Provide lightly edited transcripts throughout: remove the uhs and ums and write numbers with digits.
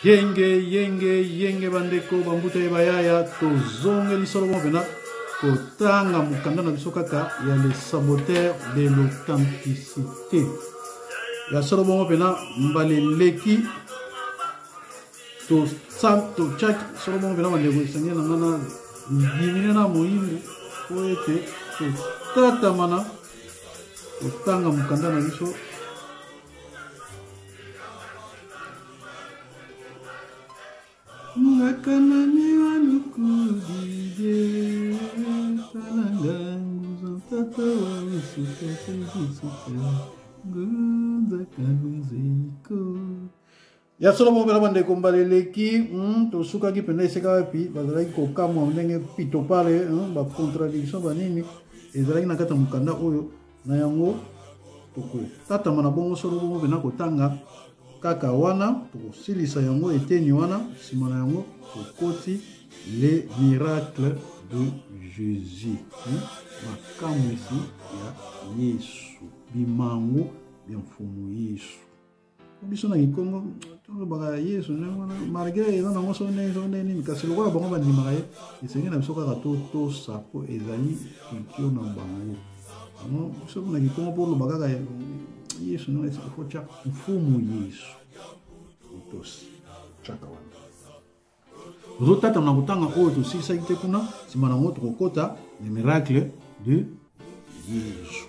Yenge yenge yenge bandeko bambuta ye bayaya tozongeli solo moko mpenza kotanga mokanda na biso kaka ya le saboteur de l'authenticité ya solo bongo mpenza mbala eleki totiaki solo bongo mpenza bandeko esengeli na ngai na dimine na moyimbu mpo ete totatamana kotanga mokanda na biso. Ngakanani walukudide talanga nguza tata wa usuka tezisuka ngunza kanunzeiko. Ya solo moko mpena bandeko, mbala eleki tosukaki mpenza esika wapi bazalaki kokamwa ndenge pitopale bacontradiction banini ezalaki na kati ya mokanda oyo. Na yango tokotatama na bongo solo bongo mpena kotanga kaka wana, tokosilisa yango eteni wana, nsima na yango tokoti les miracles de Jésus, makamwisi ya Yesu, bimangu bya mfumu Yesu. Biso na kikongo tolobaka Yesu ndenge wana, malgré eza nango so ndenge so ndenge nini, kasi lokola bango bandimaka ye, esengeli na biso kaka totosa mpo ezali culture na bango. Yango biso na kikongo mpo oloba kaka Yesu ndenge faut tya mfumu Yesu, otosi tyaka wana. Tozotatama na kotanga oyo tosilisaki te kuna, nsima na yango tokokota le miracle de Jésus.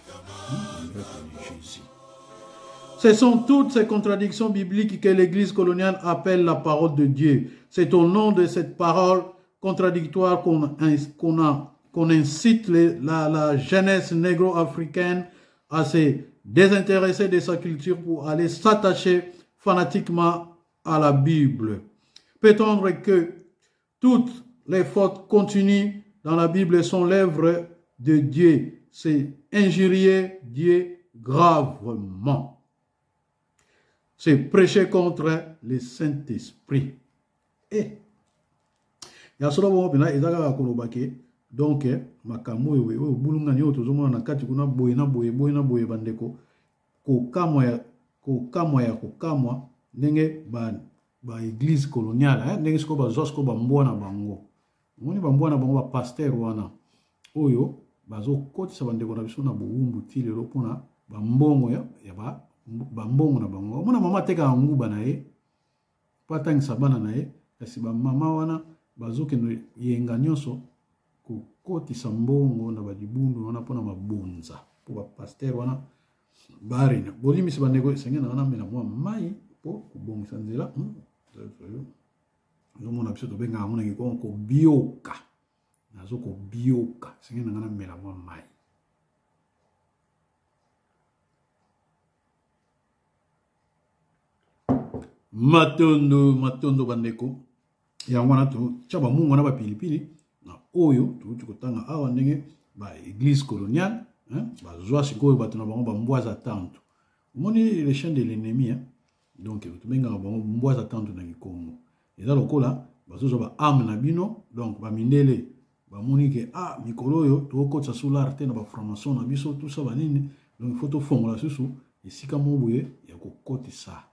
Le miracle de Jésus. Ce sont toutes ces contradictions bibliques que l'Église coloniale appelle la parole de Dieu. C'est au nom de cette parole contradictoire qu'on incite la jeunesse négro-africaine à se désintéresser de sa culture pour aller s'attacher fanatiquement à la Bible. Prétendre que toutes les fautes contenues dans la Bible sont l'œuvre de Dieu, c'est injurier Dieu gravement. C'est prêcher contre le Saint-Esprit. Eh, ya solo bongo mpena eza kaka koloba ke donc makambo oyo oyo obulungani oyo tozomona na kati kuna boye na boye boye na boye bandeko, kokamwa ya kokamwa ya kokamwa ndenge ba ba église coloniale hein, ndenge sikoyo bazwa sikoyo bambwa na bango, omoni bambwa na bango bapaster wana oyo bazokotisa bandeko na biso na bowumbu ti lelo mpona bambongo ya, ya ba, bambongo na bango. Omona mama atekaka nguba na ye mpo atangisa bana na ye, kasi bamama wana bazokende yenga nyonso kokotisa mbongo na balibundu wana mpona mabonza mpo bapaster wana barina. Bolimbisi bandeko, esengeli na wana mela mwa mai mpo kobongisa nzela. Ozomona biso tobengaka yango na kikongo kobioka, nazo kobioka, esengeli na ngai namela mwa mai. Matondo matondo bandeko, yango wana totya bamungu wana bapilipili na oyo touti kotanga awa, ndenge ba église coloniale bazwa sikoyo bato na bango bambwaza tantu. Omoni le chien de l'ennemi, hein? Donc tobengaka bango mbwaza tantu na kikongo, eza lokola bazozwa ba ame na bino. Donc bamindele bamoni ke ah, mikolo oyo tokokotisa solar te na bafranc-maçon na biso tusa banini, donc il faut tofongola susu esika moko boye ya kokotisa.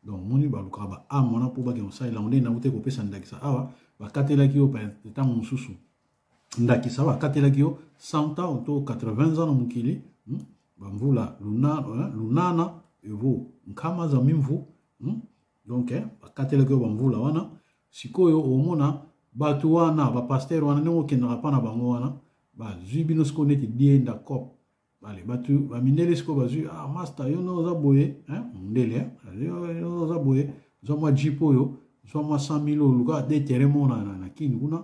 Donc omoni balukaka ba ame wana mpo bakende kosalela yango. Ndenge nauti kopesa ndakisa awa, bakatelaki yo ntango mosusu, ndakisa bakatelaki yo 100 ans to 80 ans na mokili, bamvula lunana evo nkama za mimvu, Donc bakatelaki yo bamvula wana. Sikoyo omona bato wana bapaster wana ndenge okendaka mpa na bango wana, bazwi bino sikoyo neti dienda cop bale bato bamindele sikoyo bazwi ah, master yo nde oza boye, mondele yo oza boye, zwa mwa jeep oyo, zwa mwa 100 mille oyo, luka de terrain moko na, na, na kini kuna,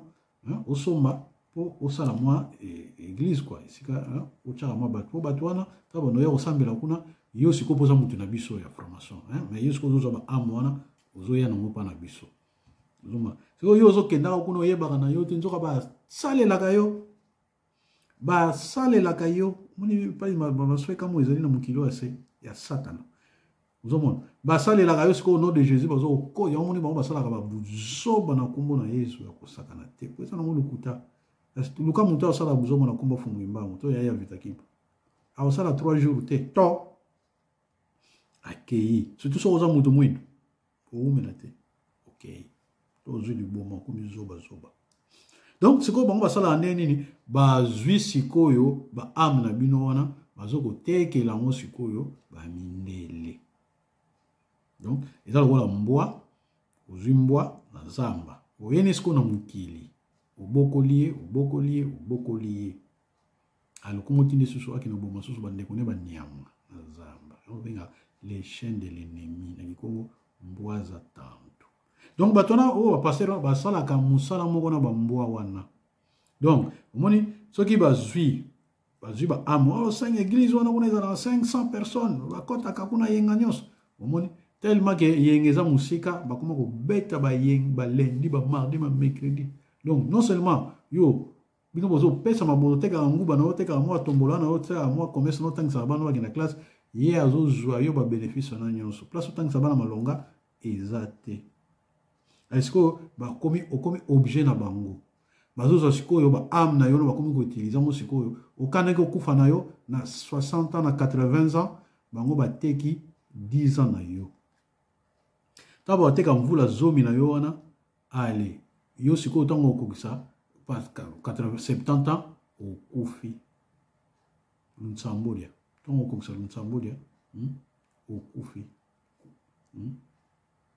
osomba mpo osala mwa église quoi, esika otyaka mwa bato mpo bato wana ta bando oya kosambela kuna. Yo sikoyo mpo oza motu na biso ya formation, mais yo sikoyo ozozwa baame wana, ozoya nango mpa na biso. Ozomona sikoyo yo ozokendaka kuna, oyebaka na yo te, nzoka basalelaka yo, basalelaka yo. Moni pai basweka mo ezali na mokili oyo ya se ya Satana. Ozomona basalelaka yo sikoyo nom de Jésus, bazoko yango. Moni bango basalaka babuzoba na nkombo na Yesu ya kosakana te, po eza nango lokuta. Luka moto asala buzoba na nkombo Fumu Imbangu to yaya Vita Kimpa, akosala 3 jours te to akei. Surtout soki oza moto mwindo, owumela te. Okei, to ozwi liboma, okomi zoba zoba. Donc sikoyo bango basalaka ndenge nini? Bazwi sikoyo ba ame na bino wana, bazo kotekela yango sikoyo bamindele. Donc eza lokola mbwa, ozwi mbwa na zamba, oyeni sikoyo na mokili, obokoli ye, obokoli ye, obokoli ye, alokomo tindi susu akende koboma susu bandeko ne banyama na zamba. Yango benga les chiens de l'ennemi na kikongo, mbwaza tantu. Donc bato wana oyo bapasteur wana basalaka mosala moko na bambwa wana. Donc omoni soki bazwi bazwi ba ame oyo 5 église wana, kuna ezalaka 500 personnes bakɔtaka kuna yenga nyonso. Omoni tellement ke yenga eza mosika, bakoma kobeta bayenga, balundi, bamardi, bamercredi. Donc non seulement yo bino bozopesa mabolo, otekaka nguba na yo, otekaka mwa tombola na yo, otekaka mwa commerce na, otangisaka bana bakenda classe, ye azozwa yo babénéfice wana nyonso. Place otangisa bana malonga eza te. Sikoyo bakomi, okomi objet na bango. Bazozwa sikoyo baame na yo na bakomi koutiliser yango. Sikoyo okandaki okufa na yo na 60 ans, na 80 ans, bango bateki 10 ans na yo. Ntango bateka mvula 10 na yo wana, ale yo sikoyo ntango okokisa 70 ans, okufi luntsambolia. Ntango okokisa luntsambolia, Okufi,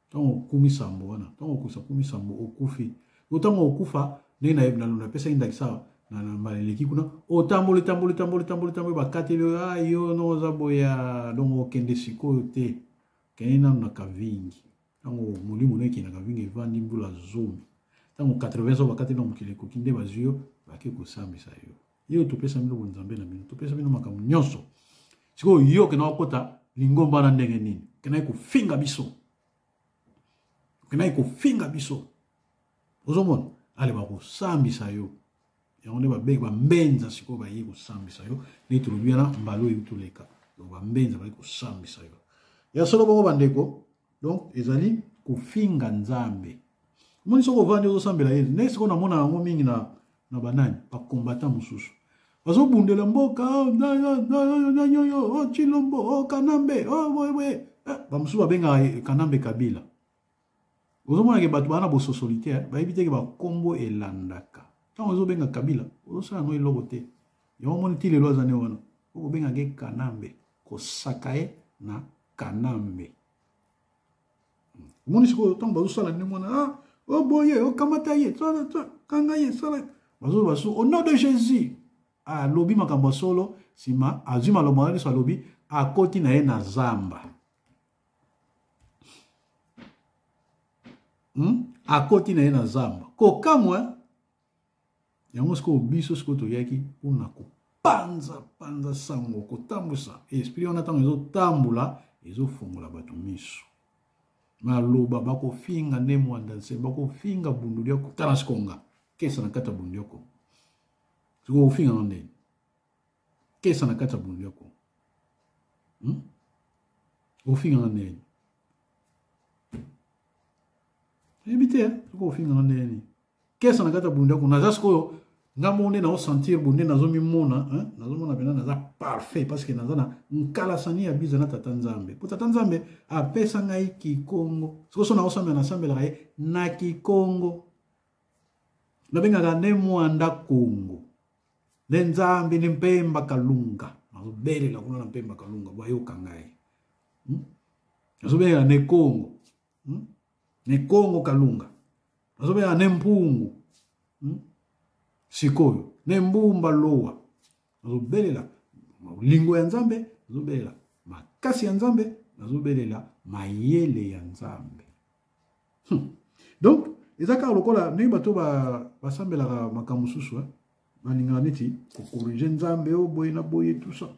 Ntango okumi sambo wana, ntango okokisa kumi sambo, okufi. Yo ntango okufa, ndenge napesaki ndakisa na mbala eleki kuna, otamboli, tamboli, tamboli, tamboli, tamboli, bakateli yo, ah, yo no oza boya. Donc okende sikoyo te, okende nanu na kavingi. Ntango molimo no ekende na kavingi, evandi mbula 10, ntango 80 ans bakateli na mokili ekoki, nde bazwi yo, bake kosambisa yo. Yo topesa bino bonzambe na bino, topesa bino makambo nyonso. Sikoyo yo okenda kokota lingomba na ndenge nini? Okendaki kofinga biso, okendaki kofinga biso. Ozomona ale bakosambisa yo. Yango nde babengi bambenza. Sikoyo baye kosambisa yo ndenge tolobi wana mbala oyo toleka. Donc bambenza baye kosambisa yo ya solo bongo, bandeko. Donc ezali kofinga Nzambe. Omoni soki ovandi ozosambela ye ndenge sikoyo namona yango mingi na banani, bacombattant mosusu bazobundela mboka, oh, Chilombo, oh, Kanambe, oh, boye. Bamosusu babengaka Kanambe Kabila. Ozomonake bato baa na bososoli te, bayebi teke bakombo elandaka. Ntango ozobenga Kabila, ozosala yango eloko te. Yango omoni ti lelo aza ne wana, okobengaka ye Kanambe, kosaka ye na Kanambe. Omoni sikoyo ntango bazosala ndenge wana, ah, o boye, okamata ye, kanga ye, sala, bazoloba so au nom de Jésus, alobi makambo ya solo. Nsima azwi maloba wana nyonso alobi, akoti na ye na zamba, Akoti na ye na zamba, kokamwa yango. Sikoyo biso sikoyo toyaki mpona kopanza panza sango, kotambwisa esprit wana. Ntango ezotambola, ezofongola bato miso. Maloba bakofinga nde Mwanda Nse, bakofinga Bundu Dioko. Tala sikoyo nga kesa na kati ya Bundu Dioko. Sikoyo ofinga ngo ndeni kesa na kati ya Bundu Dioko, Ofinga ngo ndeni? Oyebi te soki ofinga ngo ndeni kesa na kati ya Bundu Dioko. Naza sikoyo nga moko nde naosentir bo nde nazomimona, nazomona mpena naza parfait, parce que naza na nkalasani ya biza na Tata Nzambe, po Tata Nzambe apesa ngai kikongo. Sikoyo so naosambela, nasambelaka ye na kikongo, nabengaka nde Mwanda Kongo, nde Nzambe, nde Mpemba Kalunga. Nazobelela kuna na Mpemba Kalunga, bayoka ngai, Nazobelela ne Kongo, Ne Kongo Kalunga, nazobelela ne Mpungu, Sikoyo ne Mbumba Lowa. Nazobelela lingo ya Nzambe, nazobelela makasi ya Nzambe, nazobelela mayele ya Nzambe. Donc eza kaka lokola ndenge bato basambelaka makambo mosusu, balingaka neti kocorriger Nzambe oyo boye na boye, tout ça.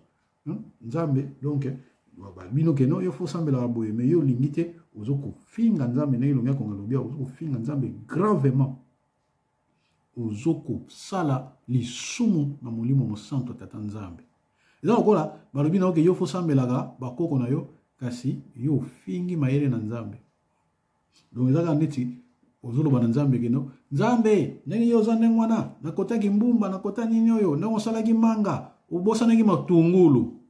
Nzambe, donc bino keno yo fo osambelaka boye, mais yo olingi te, ozo kofinga Nzambe ndenge elongi akonga lobi. Ozo kofinga Nzambe gravement, ozo kosala lisumu na Molimo Mosantu ya Tata Nzambe. Eza lokola balobi na yo ke yo fo osambelaka bakoko na yo, kasi yo ofingi mayele na Nzambe. Donc eza kaka neti ozoloba na Nzambe keno Nzambe, ndenge yo oza ndenge wana, nakotaki mbumba, nakota nini oyo, ndenge osalaki manga, obosanaki matungulu.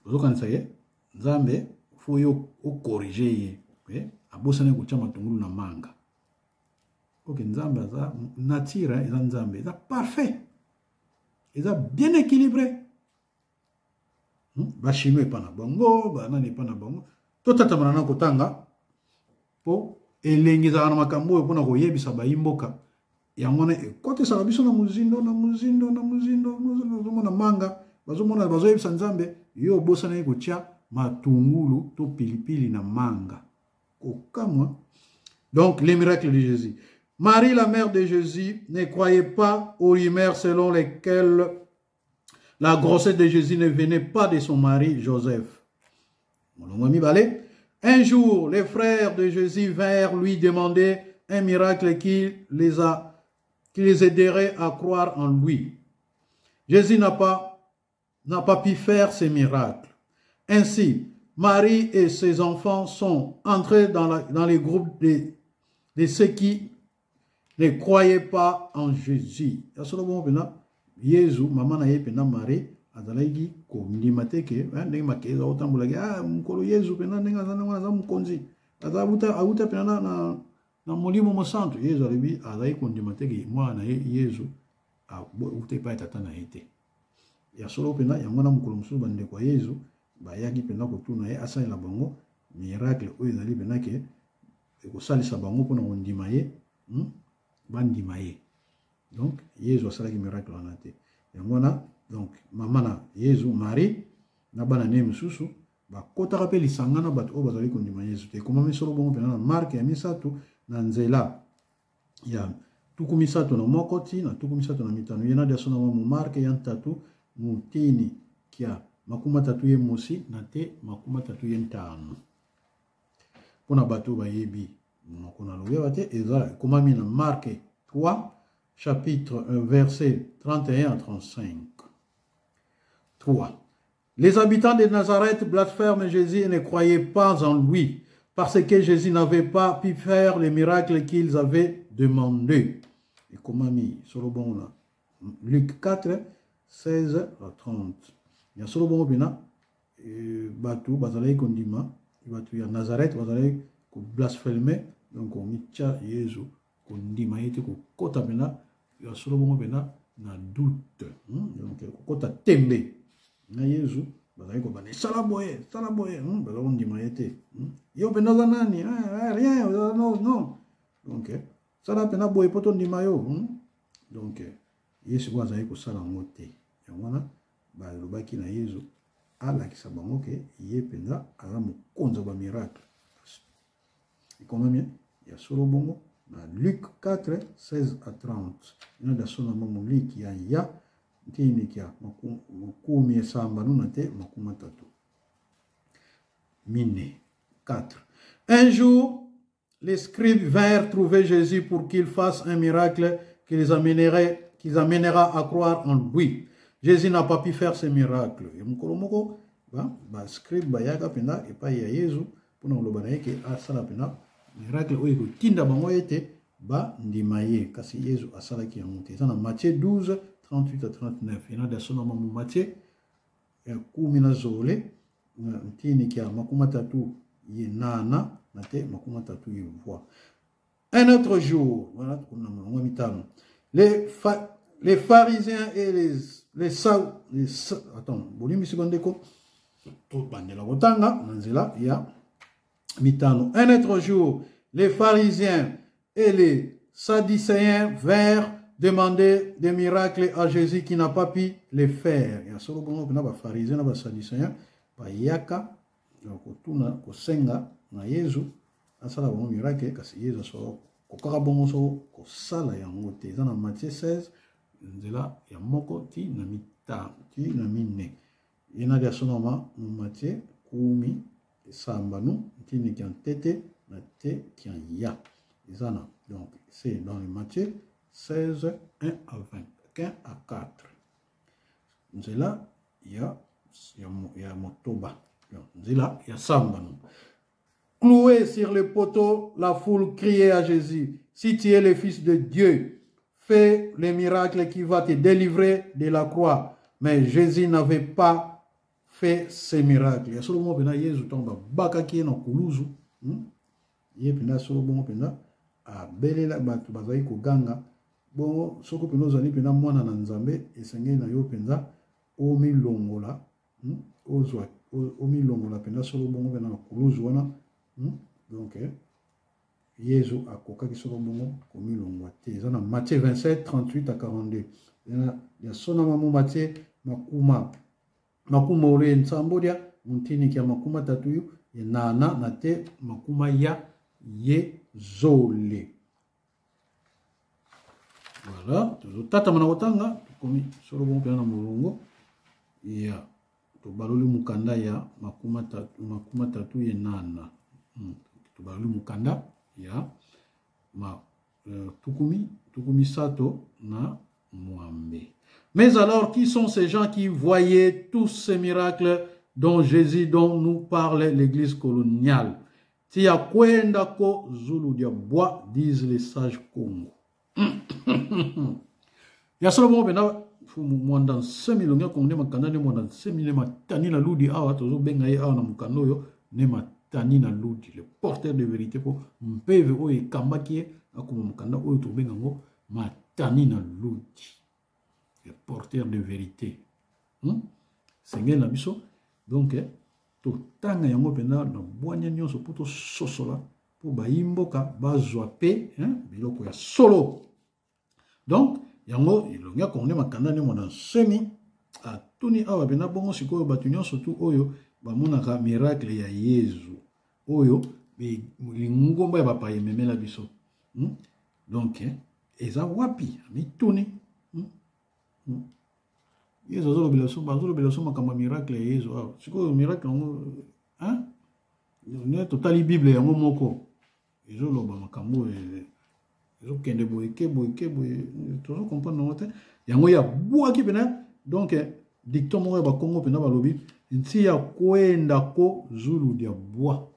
Ozokanisa ye Nzambe fo yo ocorriger ye. Abosani kotia matungulu na manga. Ok, Nzambe aza nature, eza Nzambe, eza parfait. Eza bien équilibré. Ba chinois epa na bango, ba nani epa na bango. Totatamana na kotanga po elengi ezalaka na makambo oyo mpona koyebisa bayimboka yango wana ekotisaka biso na mozindo na mozindo na mozindo. Bazomona manga, bazomona, bazoyebisa Nzambe yo obosanaki kotia matungulu to pilipili na manga. Kokamwa. Donc les miracles de Jésus. Marie, la mère de Jésus, ne croyait pas aux rumeurs selon lesquelles la grossesse de Jésus ne venait pas de son mari Joseph. Un jour, les frères de Jésus vinrent lui demander un miracle qui les aiderait à croire en lui. Jésus n'a pas pu faire ces miracles. Ainsi, Marie et ses enfants sont entrés dans les groupes de ceux qui ne croyaient pas en Jésus. Yesu, mama na ye pena Marie, azalaki kondima te ke ndenge makei eza kotambolaki, mokolo Yesu pena ndenge aza ndenge aza mokonzi, aza awuta pena na molimo mosantu. Yesu alobi azalaki kondima te ke mwana na ye Yesu awuta epai ya tata na ye te. Ya solo pena yango wana mokolo mosusu bandeko ya Yesu bayaki pena kotuna ye asalela bango miracle oyo ezali pena ke ekosalisa bango mpona kondima ye, bandima ye. Donc Yesu asalaki miracle wana te. Yango wana donc mama na Yesu Marie na bana ne mosusu bakotaka mpe lisanga na bato oyo bazali kondima Yesu te. Ekomami solo bongo mpena na Mark ya 3 na nzela ya 31 ti na 35. Ye na diaso na mu Mark ya 3 mutini kia 30 ye mosi na te 35 ye 5. Mpona bato bayebi monoko na loyeba te, eza ekomami na Mark 3 chapitre verset 31 à 35. 3. Les habitants de Nazareth blasphèment Jésus et ne croyaient pas en lui, parce que Jésus n'avait pas pu faire les miracles qu'ils avaient demandés. Et comment mis solo bon là? Luc 4, 16 à 30. Il y a solo bon bina, batu bazalaki kondima, batu ya Nazareth bazalaki ko blasphémer, donc on mitya Yesu kondima ye te, kokota pena ya solo bongo pena na doute, donc kokota tembe na Yesu, bazalaki kobanda sala boye, sala boye, bazalaki kondima ye te. Yo pena oza nani? Rien, non, non. Donc sala pena boye po tondima yo. Donc Yesu ko azalaki kosala yango te. Yango wana balobaki na Yesu alakisa bango ke ye mpenza aza mokonzi ya ba miracle. Ekomami ya solo bongo na Luc 4, 16 à 30. Ina da sona mo Luc ya ya ntini kia makumi esamba nuna te makumi matatu. Mine 4. Un jour, les scribes vinrent trouver Jésus pour qu'il fasse un miracle qui les amènerait, qui les amènera à croire en lui. Jésus n'a pas pu faire ce miracle. Et mokolo moko, ba scribe bayaka penda epai ya Yesu mpona koloba na ye ke asala penda miracle oyo ekotinda bango ete bandima ye, kasi Yesu asalaki yango te. Eza na Matthieu 12, 38 à 39. Ena da sona mamu Matthieu ya kumi na zole na ntini kia 30 ye nana na te 30 ye voix. Un autre jour, voilà, les pharisiens et les attends, un autre jour, les pharisiens et les sadducéens vinrent demander des miracles à Jésus qui n'a pas pu les faire. Il y a solo bongo na ba pharisiens na ba sadducéens ba yaka kotuna kosenga na Yesu asala bango miracle, kasi Yesu aso kokaka bongo so kosala yango te. Eza na Matthieu 16 nzela ya moko ti na mitano ti na mine. Ye na dia sonoma mu Matthieu kumi sambanu ntini kia ntete na te kia ya. Eza na, donc c'est dans le Matthieu 16 1 à 20, 1 à 4. Nzela ya motoba. Nzela ya sambanu. Cloué sur le poteau, la foule criait à Jésus, si tu es le Fils de Dieu, fais le miracle qui va te délivrer de la croix. Mais Jésus n'avait pas fait ces miracles. Ya solo moko na Yesu ntango babakaki ye na kuluzu, Ye mpenza solo bongo mpenza abelela bato bazali koganga bongo. Soki mpenza ozali mpenza mwana na Nzambe, esengeli na yo mpenza omilongola, Ozwa omilongola mpenza solo bongo mpenza na kuluzu wana, Donc Yezu akokaki solo bongo komilongwa te. Eza na Matthieu 27 38 à 42. Ya sonama mu Matthieu makuma makuma ore nsambo dia muntiniki ya makuma tatu yu nana na te makuma ya ye zole. Voilà, tozotatama na kotanga, tokomi solo bongo mpenza na molongo ya tobaloli mokanda ya makuma tatu ye nana. Tobaloli mokanda ya ma, 38. Mais alors, qui sont ces gens qui voyaient tous ces miracles dont Jésus, dont nous parle l'église coloniale? Tia kwenda ko zulu dia bois, disent les sages Congo. Ya solo bongo mpenza Mwanda Nsemi elongi ya Kongo nde makanda nde Mwanda Nsemi nde matani na ludi awa tozobenga ye awa na mokanda oyo nde matani na ludi, le porteur de vérité, mpo mpeve oyo ekambaki ye akoma mokanda oyo tobenga yango matani na ludi, le porteur de vérité, Sengeli na biso donc totanga yango mpenza na bwanya nyonso mpo tososola, mpo bayi mboka bazwa mpe biloko ya solo. Donc yango elongi ya Kongo nde makanda nde Mwana Nsemi atuni awa mpenza bongo. Sikoyo bato nyonso tu oyo bamonaka miracle ya Yezu oyo lingomba ya bapaya ememela biso, Donc eza wapi? Amituni, Yezu azolobela biso, bazolobela biso makambo ya miracle ya Yezu awa. Sikoyo miracle yango, ne totali Bible yango moko ezoloba makambo ezokende boye ke boye ke boye, tozo comprendre yango te. Yango ya bwaki mpena. Donc dicton moko ya Bakongo mpena balobi nti ya kwenda ko zulu dia bwa,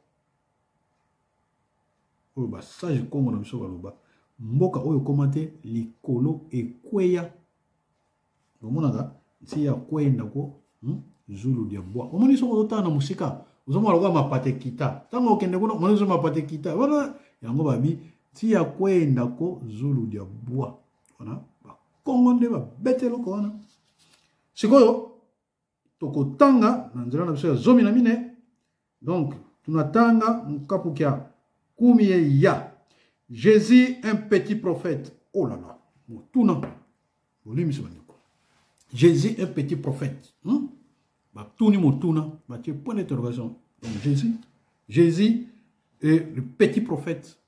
oyo basage Kongo na biso baloba, mboka oyo ekoma te likolo ekweya. Omonaka nti ya kwenda ko zulu dia bwa. Omoni soki ozotala na mosika, ozomona lokola mapata ekita. Ntango okende kuna, omoni zo mapata ekita wana. Yango babi nti ya kwenda ko zulu dia bwa wana, Bakongo nde babete eloko wana. Sikoyo tokotanga na nzela na biso ya 14. Donc tunatanga mokapu kya kumi ye ya Jésus un petit prophète. Oh là là, motuna bolimisi bandeko. Jésus un petit prophète, Batuni motuna, batie point d'interrogation. Donc Jésus est le petit prophète,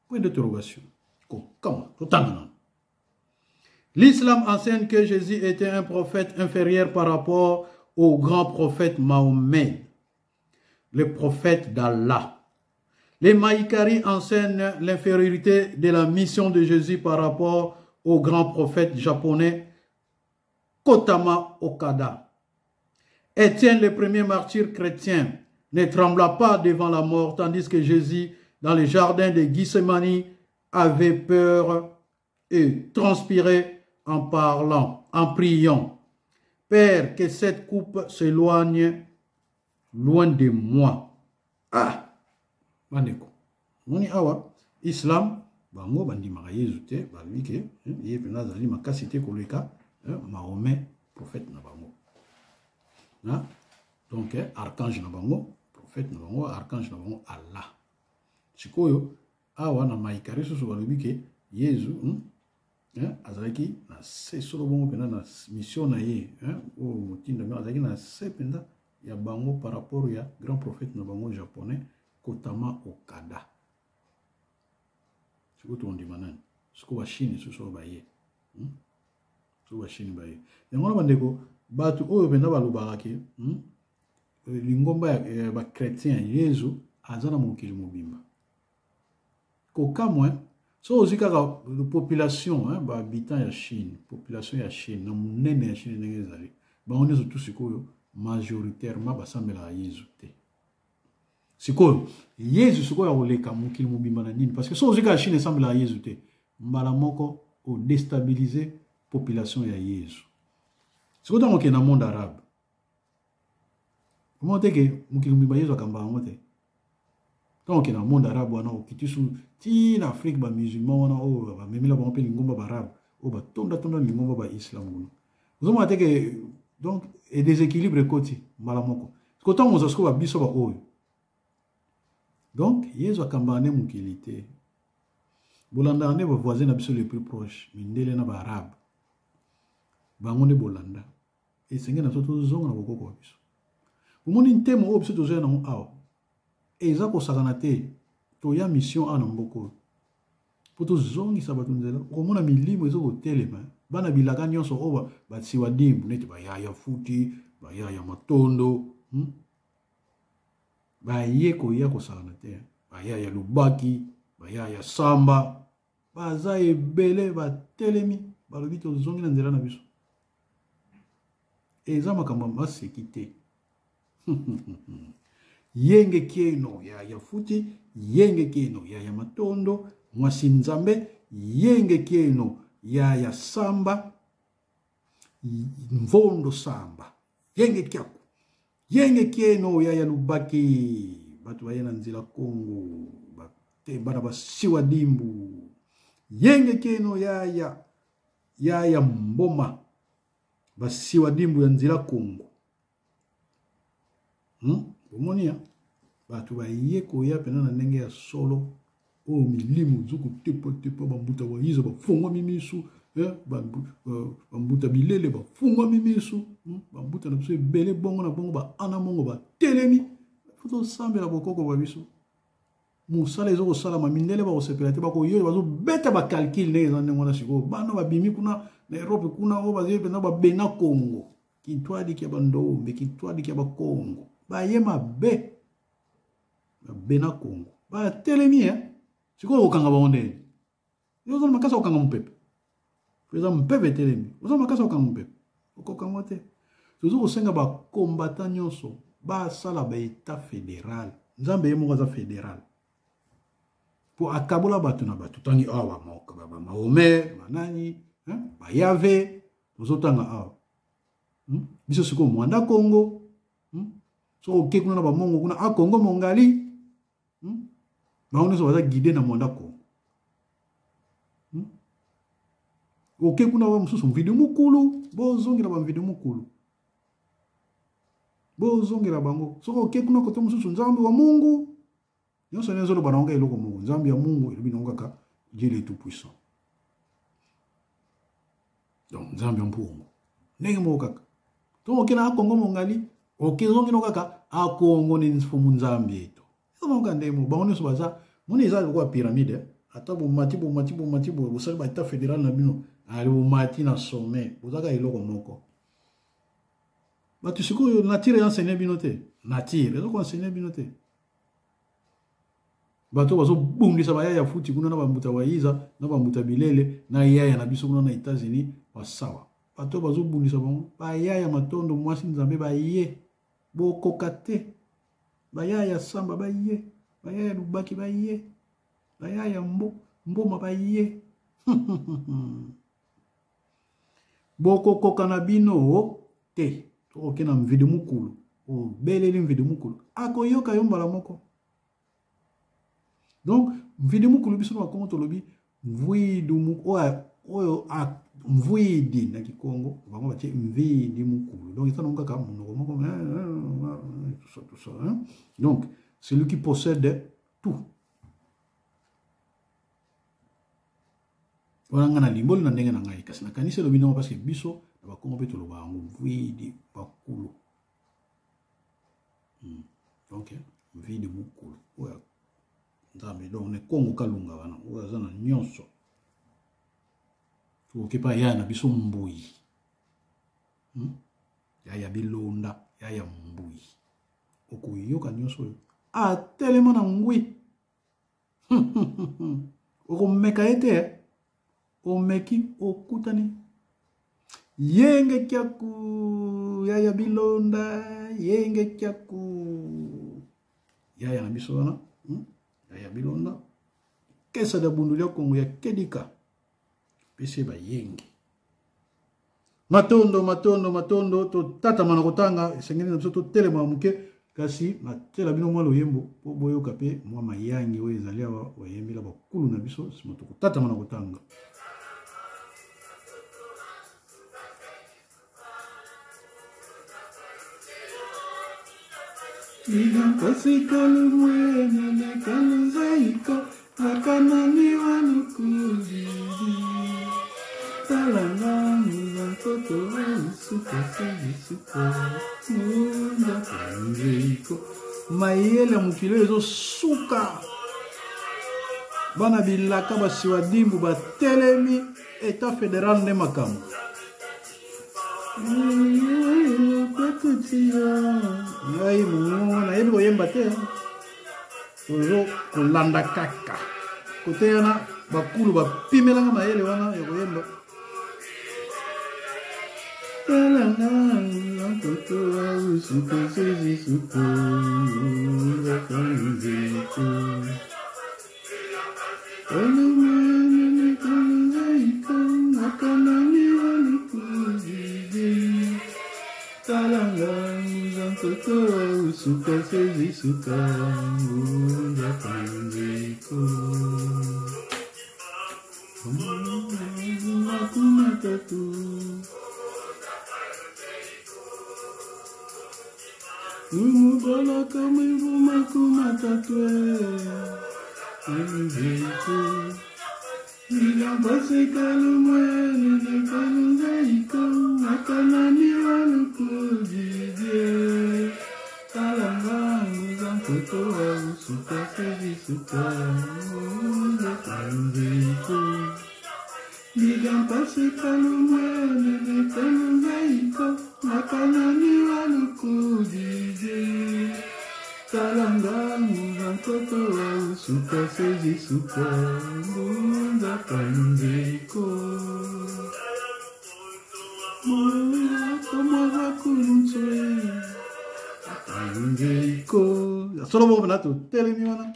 point d'interrogation. Kokama, totanga nano. L'islam enseigne que Jésus était un prophète inférieur par rapport au grand prophète Mahomet, le prophète d'Allah. Les Maïkari enseignent l'infériorité de la mission de Jésus par rapport au grand prophète japonais Kotama Okada. Étienne, le premier martyr chrétien, ne trembla pas devant la mort, tandis que Jésus, dans le jardin de Gethsémani, avait peur et transpirait en parlant, en priant. Père, que cette coupe s'éloigne loin de moi. Ah, bandeko, moni awa, islam bango bandimaka Yezu te, balobi ke ye mpenza azali makasi te koleka Mahomet, prophète na bango. Na donc archange na bango, prophète na bango, archange na bango Allah. Sikoyo awa na Maikari susu balobi ke Yezu azalaki na se solo bongo mpenza na mission na ye, oyo motindami azalaki na se mpenza ya bango par rapport ya grand prophète na bango japonais Kotama Okada. Sikoyo tondima nani? Sikoyo Bachine susu oyo baye, Sikoyo Bachine baye. Yango wana bandeko, bato oyo mpenza balobaka ke lingomba ya bachrétien, Yezu aza na mokili mobimba, kokamwa. So ozwi kaka population, bahabitant ya Chine, population ya Chine na monene ya Chine ndenge ezali, bango nyonso tu sikoyo majoritairement basambelaka Yezu te. Sikoyo Yezu sikoyo akoleka mokili mobimba na nini? Parce que so ozwi kaka Chine esambelaka Yezu te, mbala moko odestabilize population ya Yezu. Sikoyo ntango okende na monde arabe, omona te ke mokili mobimba Yezu akambaka yango te. Ntango okende na monde arabe wana, okiti su ti na Afrique, bamusulman wana oyo bamemela bango mpe lingomba baarabe oyo batondatonda lingomba baislam kuna, ozomona te ke donc déséquilibre ekoti mbala moko. Siko ntango ozwa sikoyo babiso baoyo, donc Yezu akambaka nde mokili te. Bolandaka nde bavoisin na biso le plus proche, mindele na baarabe, bango nde bolanda. Esengeli na biso tozonga na bokoko wa biso. Bomoni ntemo oyo biso tozoya nango awa eza kosakana te. Toya mission awa na mboka oyo mpo tozongisa bato nzela. Okomona milimo eza kotelema, bana bilaka nyonso oyo basiwa dimbu neti bayaya futi, bayaya matondo, Baye koya kosakana te, bayaya lubaki, bayaya samba, baza ebele, batelemi, balobi tozongi na nzela na biso. Eza makambo ya maseki te. Yenge kieno ya ya futi, yenge kieno ya ya matondo, mwasi nzambe, yenge kieno ya ya samba, mvondo samba, yenge kiaku, yenge kieno ya ya lubaki. Bato baye na nzela Kongo, bana basiwa dimbu, yenge kieno ya ya ya ya mboma, basiwa dimbu ya nzela Kongo. Omoni ya bato baye koya mpena na ndenge ya solo oyo milimo ezo kotepatepa, bambuta bayiza bafongwami miso, bambuta bilele bafongwami miso, bambuta na biso ebele bongo na bongo, baana mongo batelemi. Fo tosambela bokoko bwa biso. Mosala ezo kosalama, mindele bakosepela te, bakoyoyo, bazobeta bacalcule ndenge eza ndenge wana. Sikoyo bana babimi kuna na Europe kuna oyo bazali mpenza babena Kongo, kintwadi kia bandombe, kintwadi kia bakongo, baye mabe, babena Kongo batelemi. Sikoyo okokanga bango ndenge yo oza na makasi ya kokanga mopepe? Eza mopepe etelemi, oza na makasi ya kokanga mopepe? Okokanga te. Tozo kosenga bakombata nyonso basala baetat fédéral. Nzambe ye moko aza fédéral mpo akabola bato na bato. Tangi awa bamahomet, banani, bayave, tozotanga awa. Biso sikoyo mwanda Kongo, Soki oke kuna na bamongo kuna, a Kongo mongali, Bango nyonso baza guide na mwanda Kongo. Oke kuna ba mosusu mvidi mokulu, bozongela bamvidi mokulu, bozongela bango. Soki oke kuna kote mosusu, Nzambe wa Mungu, nyonso nde ezoloba na yango eloko moko. Nzambe ya Mungu elobi nango kaka Dieu le tout puissant, donc Nzambe ya mpungu ndenge moko kaka. To oke na Kongo mongali, oke zongino kaka akongo ni mfumu Nzambe eto ezonga ndenge moko. Bango nyonso baza moni eza lokola pyramide. Ata bomati, bomati, bomati boye, bosali ba état fédéral na bino, ali bomati na sommet, bozaka eloko moko. Bato sikoyo nature enseigne bino te, nature eza koenseigne bino te. Bato bazobundisa bayaya futi kuna na bambuta bayiza na bambuta bilele na yaya na biso kuna na États-Unis basawa. Bato bazobundisa bango, bayaya matondo, mwasi nzambe, baye bokoka te. Bayaya samba baye, bayaya lubaki baye, bayaya mboma baye, bokokoka na bino te. Tokoke na mvidi mokulu, obeleli mvidi mokulu, akoyoka yo mbala moko. Donc mvidi mokulu, biso na bakongo tolobi mvuidu, oyo mvuidi na kikongo, bango batie mvidi mokulu. Donc eza nango kaka monoko moko, tout ça, tout ça, hein? Donc celui qui possède tout wana, ngai na limboli na ndenge na ngai, kasi nakanisi elobi ndongo, parce que biso na bakongo mpe toloba yango mvidi bakulu. Donc mvidi mokulu oyo Nzambe, donc ne Kongo kalunga wana oyo aza na nyonso. Tokoki mpe aya na biso mbui, Yaya bilonda, yaya mbui, okoyoka nyonso oyo atelema na ngwi. Okomeka ye te, omeki okutani. Yenge kiaku, yaya bilonda, yenge kiaku, yaya na biso wana, Yaya bilonda, kesa da bundu lya Kongo ya kedika, pese bayenge. Matondo, matondo, matondo. Totatama na kotanga, esengeli na biso totelema moke. Kasi natiela bino mwa loyembo mpo boyoka mpe mwa mayangi oyo ezali awa bayembela bakulu na biso, nsima tokotatama na kotanga. Mayele ya mokili oyo ezosuka, bana bilaka basiwa dimbu batelemi, etat federal nde makambo. Ngai mongongo nayebi koyemba te, tozo kolanda kaka kote wana bakulu bapimelanga mayele wana ya koyemba. Solo moko mpena totelemi wana,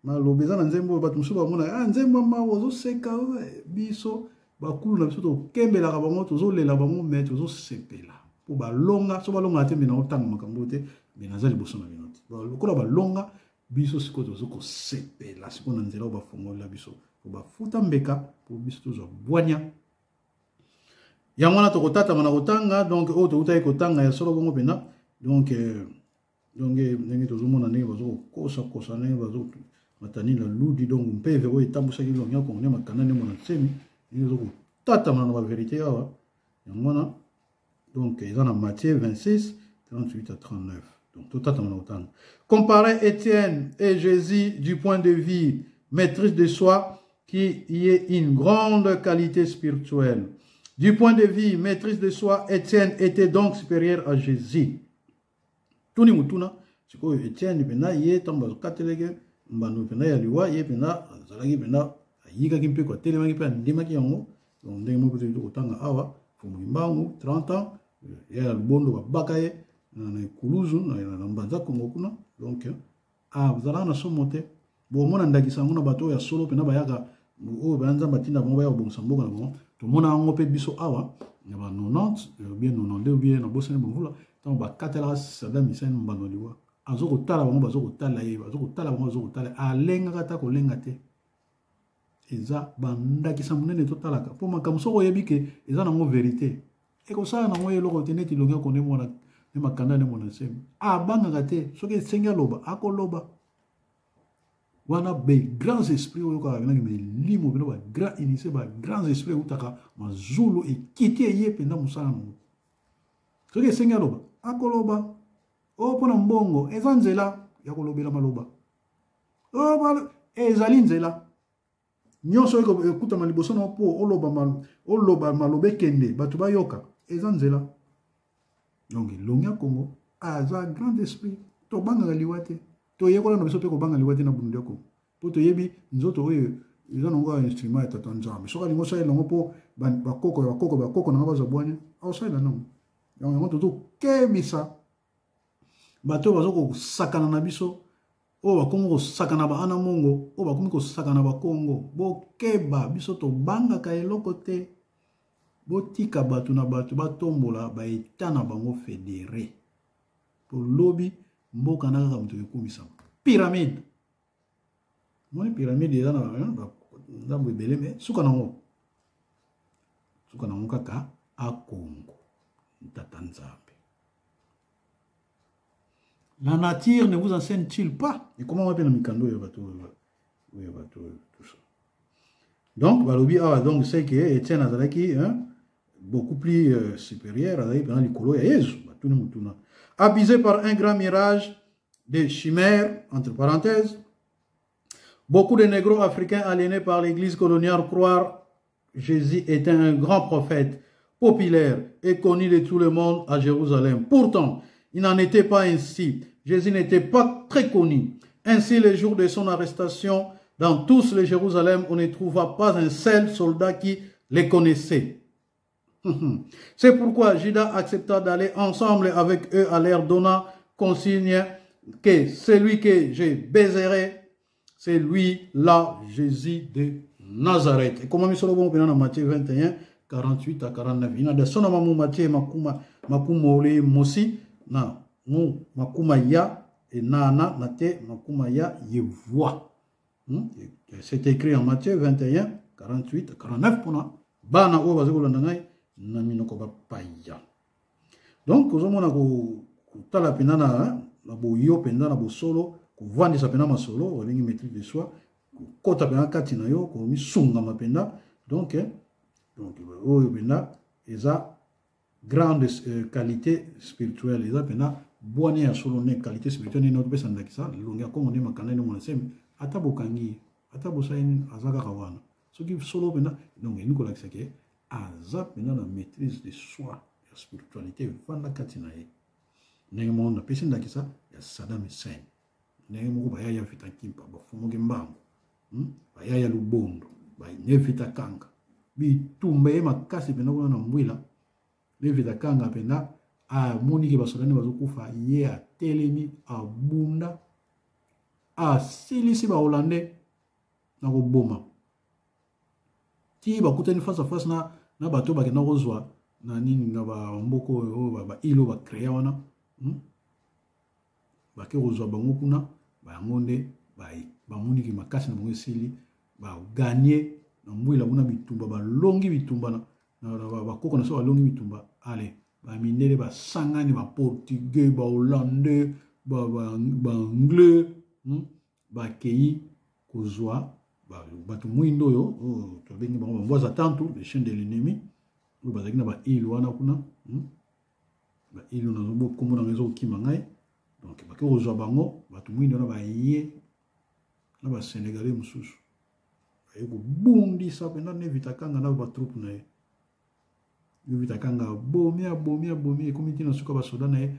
maloba eza na nzembo oyo bato mosusu bamona, ah, nzembo ya mawa ozoseka. Biso bakulu na biso tokembelaka bango, tozolela bango, me tozosepela mpo balonga. So balongaka te, me naotanga makambo te, me naza liboso na bino te. Lokola balonga, biso sikoyo tozo kosepela sikoyo na nzela oyo bafongolela biso mpo bafuta mbeka mpo biso tozwa bwanya. Yango wana tokotatama na kotanga. Donc oyo toutaki kotanga ya solo bongo mpena. Donc donc ndenge tozomona ndenge bazo kokosakosa, ndenge bazo matani na ludi, donc mpeve oyo etambwisaki longi ya Kongo nde makanda nde mona nsemi ndenge ezo kotatama na baverité awa. Yango wana donc eza na Matthieu 26 38 à 39. Donc totatama na kotanga. Comparer Étienne et Jésus du point de vue maîtrise de soi, qui y est une grande qualité spirituelle. Du point de vue maîtrise de soi, Étienne était donc supérieur à Jésus. Tuni mutuna sikoyo, Etienne mpena ye ntango bazokateleke mbano mpena ya liwa, ye mpena azalaki mpena ayikaki mpe atelemaki mpe andimaki yango. Donc ndenge moko toyei kotanga awa, Mfumu Kimbangu 30 ans ya ya Lubondo babaka ye na ekuluzu na Mbanza Kongo kuna. Donc azalaka na somo te. Bomona ndakisa yango na bato oyo ya solo mpena bayaka, oyo baya Nzambe atinda bango baya kobongisa mboka na bango. Tomona yango mpe biso awa na ba 90 bien 92 bien nabosani bamvula, ntango bakatelaka Saddam Hussein mbano liwa, azo kotala bango, bazo kotala ye, bazo kotala bango, bazo kotala, alengaka ata kolenga te. Eza bandakisa monene totalaka mpo makambo soki oyebi ke eza nango verité, ekosala nango eloko te. Neti elongi akonde mwana ne makanda nde mwana nsemi abangaka te, soki esengi aloba akoloba. Wana ba grands esprits oyo kaka benaki milimo bino, ba grands initiés, ba grands esprits eutaka mazulu ekiti eye mpenza mosala nango. Soki esengi aloba akoloba. Oyo mpona mbongo eza nzela ya kolobela maloba oyo ezali nzela nyonso ekutama liboso na mpo oloba maloba ekende bato bayoka, eza nzela. Donc elongi ya Kongo aza grand esprit, tobangaka liwa te, toyekola na biso mpe kobanga liwa te na bundu ya Kongo, mpo toyebi nzoto oyo eza nango ya instrument ya tata Nzambe. Soki alingi osalela yango mpo bakoko ya bakoko bakoko nanga bazwa bwanya, aosalela nango. Donc yango tozokebisa bato oyo baza kosakana na biso, oyo bakomi kosakana ba ana mongo, oyo bakomi kosakana bakongo, bokeba. Biso tobangaka eloko te. Botika bato na bato batombola baeta na bango fédéré, po lobi Mboka na kaka moto ekumisama. Pyramide. Moni pyramide eza na ndambo ebele me suka nango. Suka nango kaka Akongo. Tata Nzambe. La nature ne vous enseigne-t-il pas? Et comment on appelle mikando ya bato oyo bato tout ça. Donc balobi awa donc c'est que Etienne azalaki hein, beaucoup plus supérieur azalaki mpena likolo ya Yesu batuni motuna. Abusé par un grand mirage de chimères entre parenthèses, beaucoup de négros africains aliénés par l'église coloniale croient Jésus était un grand prophète populaire et connu de tout le monde à Jérusalem. Pourtant, il n'en était pas ainsi. Jésus n'était pas très connu. Ainsi, le jour de son arrestation, dans tous les Jérusalem, on ne trouva pas un seul soldat qui les connaissait. C'est pourquoi Judas accepta d'aller ensemble avec eux à leur donnant consigne que celui que je baiserai, c'est lui là, Jésus de Nazareth. Et comment nous sommes dans Matthieu 21, 48 à 49. Il y a des sons dans Matthieu, makuma, makuma ole mosi, na, mu, makuma ya, et na, na, na te, makuma ya, ye voix. C'est écrit en Matthieu 21, 48 à 49 pour na bana oyo baza kolanda ngai na minoko bapaya. Donc ozomona kotala mpenza na boyo mpenza na bosolo, kovandisa mpenza masolo, babengi maîtrise de soi, kokota mpenza kati na yo, komisungama mpenza. Donc, donc oyo mpenza eza grande qualité spirituelle, eza mpenza bwanya ya solo ne qualité spirituelle nini otopesa ndakisa longi ya Kongo nde makanda nde mwana sembe ata bokangi ata bosali nini aza kaka wana soki solo mpenza. Donc elingi kolakisa ke aza mpenza na maîtrise de soi ya spiritualité evanda kati na ye. Ndenge moko napesi ndakisa ya Saddam Hussein, ndenge moko baya ya Vita Kimpa bafumoki mbango, baya ya Lubondo ne Vita Kanga bitumba ye makasi mpenza kuna na Mbwila. Ne Vita Kanga mpenza amoniki basoda nde bazokufa, ye atelemi abunda asilisi bahollandais na koboma ti bakutani face à face na bato bakenda kozwa na nini na bamboka oyo ba île oyo bacréa wana, Bake kozwa bango kuna, bango nde bamoniki makasi na bango esili, baganye na Mbwila kuna bitumba, balongi bitumba na bakoko na so, balongi bitumba. Ale bamindele basangani, baportugais, bahollandais, baanglais, Bakei kozwa bato mwindo oyo tobengi bango bambwaza tantu, les chiens de l'ennemi, oyo bazalaki na baile wana kuna, Baile oyo kombo na ngai ezokokima ngai. Donc bake kozwa bango bato mwindo wana, baye na basénégalais mosusu, baye kobundisa mpenza ne Vita Kanga na batroupe na ye. Ne Vita Kanga abomi abomi abomi, ekomi ntina suka basoda na ye.